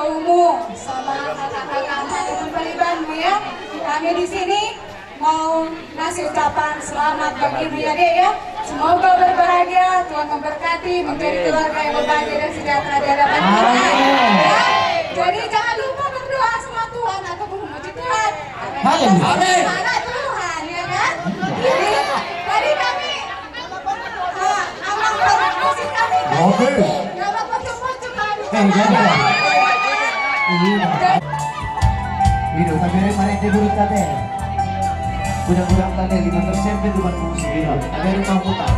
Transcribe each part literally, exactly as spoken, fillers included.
Umu sama kakak-kakak, teman paribanmu ya. Kami di sini mau ngasih ucapan selamat bagimu ya, Dek, ya. Semoga berbahagia, Tuhan memberkati, menjadi keluarga yang berbahagia dan sejahtera di hadapan Tuhan. Amin. Ya. Jadi jangan lupa berdoa sama Tuhan atau memuji Tuhan. Amin. Amin. Karena Tuhan, ya kan? Jadi, dari kami, ah, abang musik kami, oke. Abang pocong-pocong kami. Eh, jangan. Iya. Ido, tabereng ma rende burung tabe. Budak-budak tabe, lima persen pe tuan fungsi. Ido, tabereng ma putar.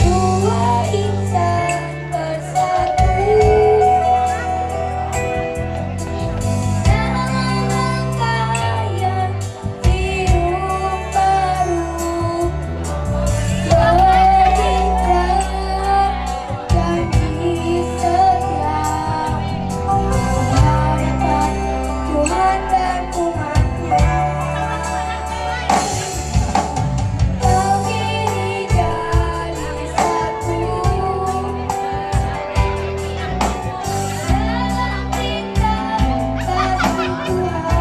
Dua insan bersatu dalam langkah yang hidup baru. Berikan janji setia mengharapkan Tuhan dan umatnya. Kau kini jadi satu dalam cinta kasih Tuhan.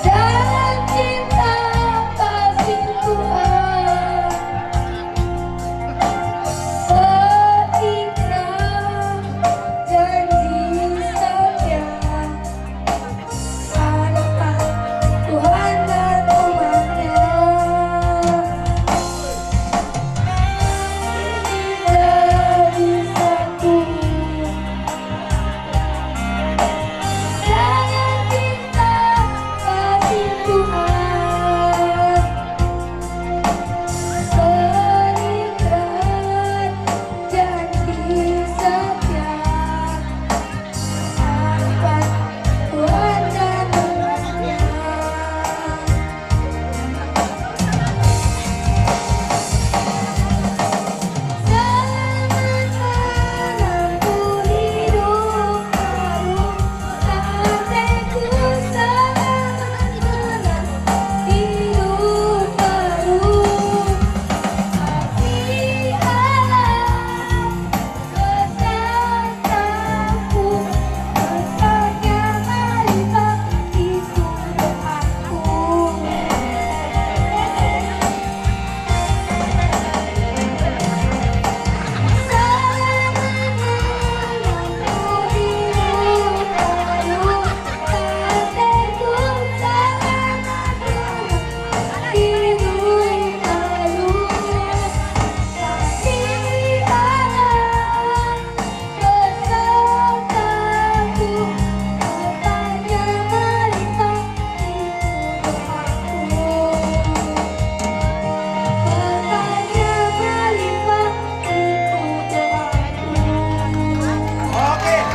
Dalam cinta kasih Tuhan, setia janji setia. Tuhan dan umatnya. Jadi satu dalam cinta kasih Tuhan. Setia janji setia.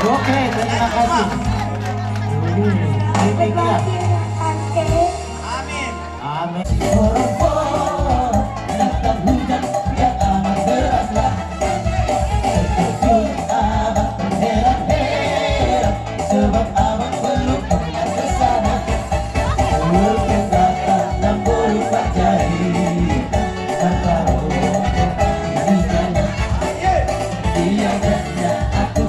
Oke, terima kasih. Demikian. Amin. Amin. Sebab abang belum pernah ke sana. Belum datang dan belum terjadi. Terlalu di sana. Tiada aku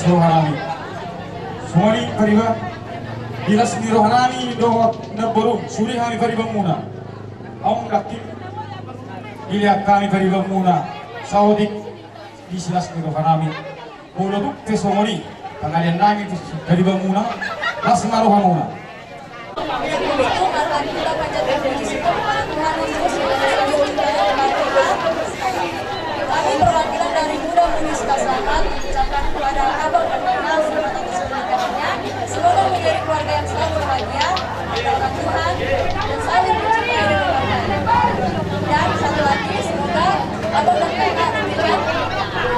Rohanami. Songon i pariban, di las ni rohanami dohot namborum, sude hami paribanmuna. Aung dangkin, dilehon hami paribanmuna saotik di silas ni rohanami. Molo tung pe songon i pangalean nami tu paribanmuna, las ma rohamuna. Kami perwakilan dari Muda Mudi Sukaselamat mengucapkan kepada abang dan emak beserta seluruh keluarganya, semoga menjadi keluarga yang selalu bahagia, diberkati Tuhan, dan saling mencintai dan menghargai. Dan satu lagi, semoga abang dan emak diberikan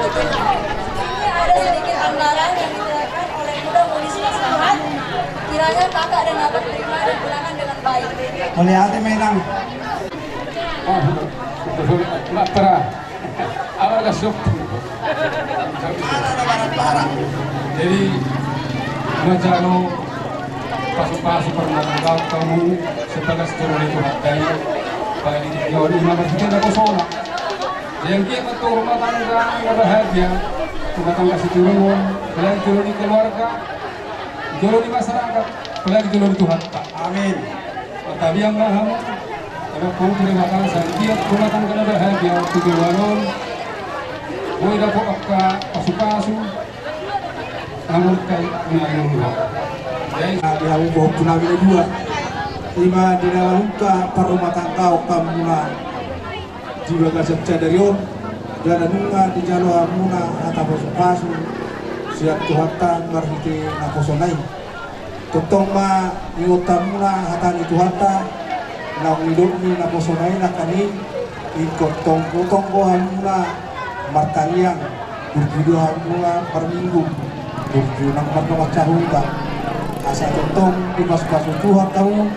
petunjuk. Ini ada sedikit anggaran yang diterapkan oleh Muda Mudi Sukaselamat. Kiranya kakak dan abang terima dan gunakan dengan baik. Mauliate ma, Inang. Oh, betul. Mak, tera. Awal ka sop. Jadi, manjalo pasu-pasu parrumatanggaon hamu, sebagai jolo ni Tuhanta i, baik di tingki on, ima marhite naposona. Yang dia betul rumah tangga yang bahagia, rumah tangga siturunan, apalagi jolo ni keluarga, jolo ni masyarakat, apalagi jolo ni Tuhanta. Amin. Martangiang ma hamu, ema pun terima kasih, dia rumah tangga na bahagia, tu joloan on, boi dapot angka pasu-pasu, namun kai, na yang luar. Jadi, di hamu pahompunami na dua, ima di na ungka parrumatanggaon hamuna di bagasan sadari on, jala nunga dijalo hamuna hata pasu-pasu sian Tuhanta marhite naposona i. Tongtong ma ingot hamuna hata ni Tuhanta, naung nidok ni naposona i nangkaning, ingkon tonggo-tonggo hamuna martangiang, burju do hamuna marminggu, burju nang mardongan sahuta, asa tongtong dipasu-pasu Tuhan hamu,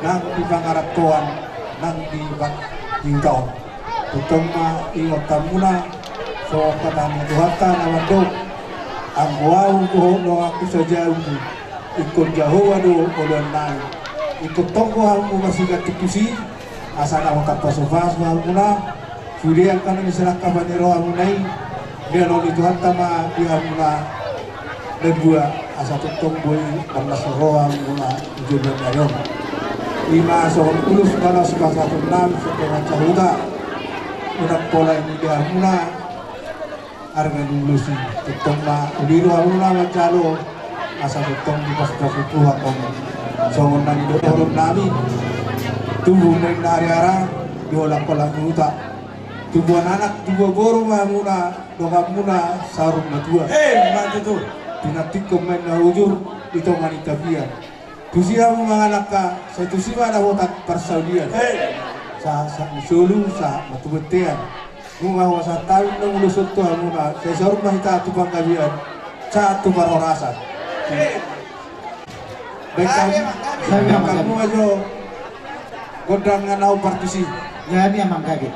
nang di pangarantoan, nang di pa-, di huta on. Tongtong ma ingot hamuna, songon hata ni Tuhanta na mandok, anggo ahu dohot donganku sajabuna, ingkon Jahowa do oloan nami. Ingkon tonggo hamu marsigantung tusi, asa na hutang pasu-pasu hamuna, sude angka na nisalangkapan ni rohamuna i, dilehon ni Tuhanta ma di hamuna na dua, asa tongtong boi marlas roha hamuna di joloan ni ari on. Ima songon ulos na laos pasahatonnami sian dongan sahuta, unang pola i di hamuna arga ni ulos i. Tongtong ma uli rohamuna manjalo, asa tongtong dipasu-pasu Tuhan hamu. Songon na nidok ni holonnami, tubu ma inna ariara, diholang-holang ni huta. Tubuan anak, tubuan boru ma hamuna, donganmuna saur matua. Eh, mantap tutu. Pinantikhon ma inna hujur di tonga ni tapian. Tusi hamu mangalangka, sai tusi ma dapotan parsaulian. Eh. Sahat-sahat ni solu, sahat ma tu bontean. Nunga hupasahat hami na ulos on tu hamuna, sai saur ma hita tu panggabean, sahat tu parhorasan. Eh. Baik, gabe, gabe. Gabe, gabe. Hamu ma jo gondang na naung partusi. Gabe, amang, gabe.